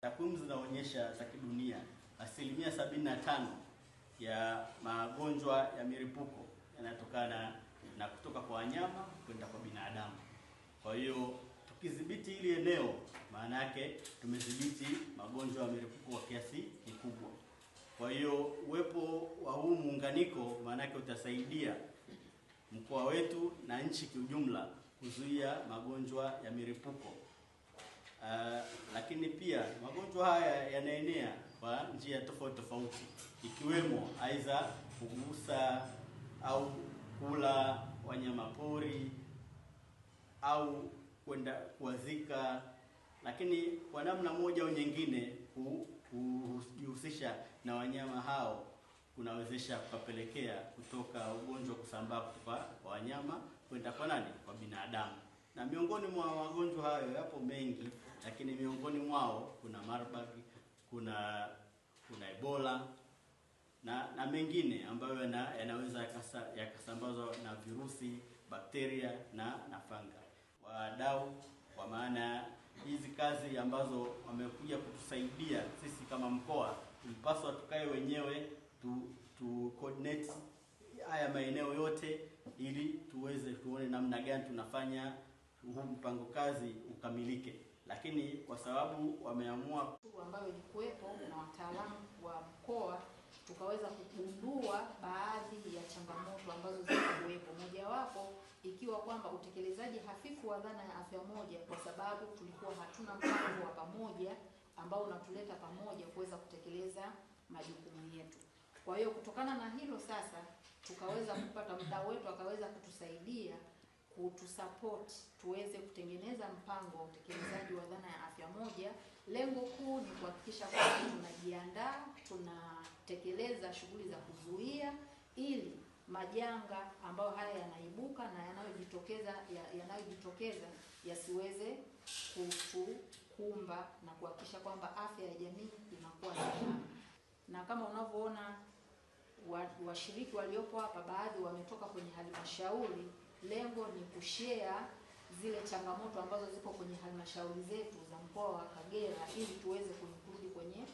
Takwimu zinaonyesha za kidunia 75% ya magonjwa ya milipuko yanatokana na kutoka kwa wanyama kwenda kwa binadamu. Kwa hiyo tukidhibiti hili eneo, maana yake tumedhibiti magonjwa ya milipuko kwa kiasi kikubwa. Kwa hiyo uwepo wa huu muunganiko maana yake utasaidia mkoa wetu na nchi kiujumla kuzuia magonjwa ya milipuko. Lakini pia magonjwa haya yanaenea kwa njia tofauti tofauti, ikiwemo aidha kugusa au kula wanyama pori au kwenda kuwazika, lakini kwa namna moja au nyingine kujihusisha na wanyama hao kunawezesha kupelekea kutoka ugonjwa kusambaa kutoka kwa wanyama kwenda kwa nani? Kwa binadamu. Na miongoni mwa magonjwa hayo yapo mengi, lakini miongoni mwao kuna Marburg, kuna Ebola na mengine ambayo yanaweza yakasambazwa na virusi, bakteria na fanga. Wadau, kwa maana hizi kazi ambazo wamekuja kutusaidia sisi kama mkoa, tulipaswa tukae wenyewe tu coordinate haya maeneo yote ili tuweze tuone namna gani tunafanya huu mpango kazi ukamilike. Lakini kwa sababu wameamua ambayo ilikuwepo na wataalamu wa mkoa, tukaweza kugundua baadhi ya changamoto ambazo zilikuwepo, mojawapo ikiwa kwamba utekelezaji hafifu wa dhana ya afya moja, kwa sababu tulikuwa hatuna mpango wa pamoja ambao unatuleta pamoja kuweza kutekeleza majukumu yetu. Kwa hiyo kutokana na hilo sasa tukaweza kupata mdau wetu akaweza kutusaidia kutusupport tuweze kutengeneza mpango wa utekelezaji wa dhana ya afya moja. Lengo kuu ni kuhakikisha kwamba tunajiandaa, tunatekeleza shughuli za kuzuia ili majanga ambayo haya yanaibuka na yanayojitokeza yasiweze kutukumba na kuhakikisha kwamba afya ya jamii inakuwa salama. Na kama unavyoona washiriki waliopo hapa, baadhi wametoka kwenye halmashauri. Lengo ni kushare zile changamoto ambazo zipo kwenye halmashauri zetu za mkoa wa Kagera ili tuweze kuinclude kwenye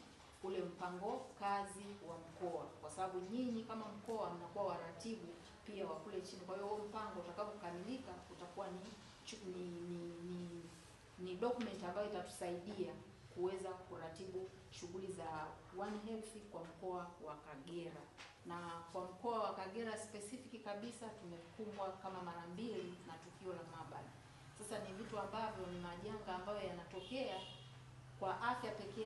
ule mpango kazi wa mkoa, kwa sababu nyinyi kama mkoa mnakuwa waratibu pia wa kule chini. Kwa hiyo huo mpango utakapokamilika utakuwa ni document ambayo itatusaidia kuweza kuratibu shughuli za One Health kwa mkoa wa Kagera. Na kwa mkoa wa Kagera specific kabisa tumekumbwa kama mara mbili na tukio la Marburg. Sasa ni vitu ambavyo ni majanga ambayo yanatokea kwa afya pekee.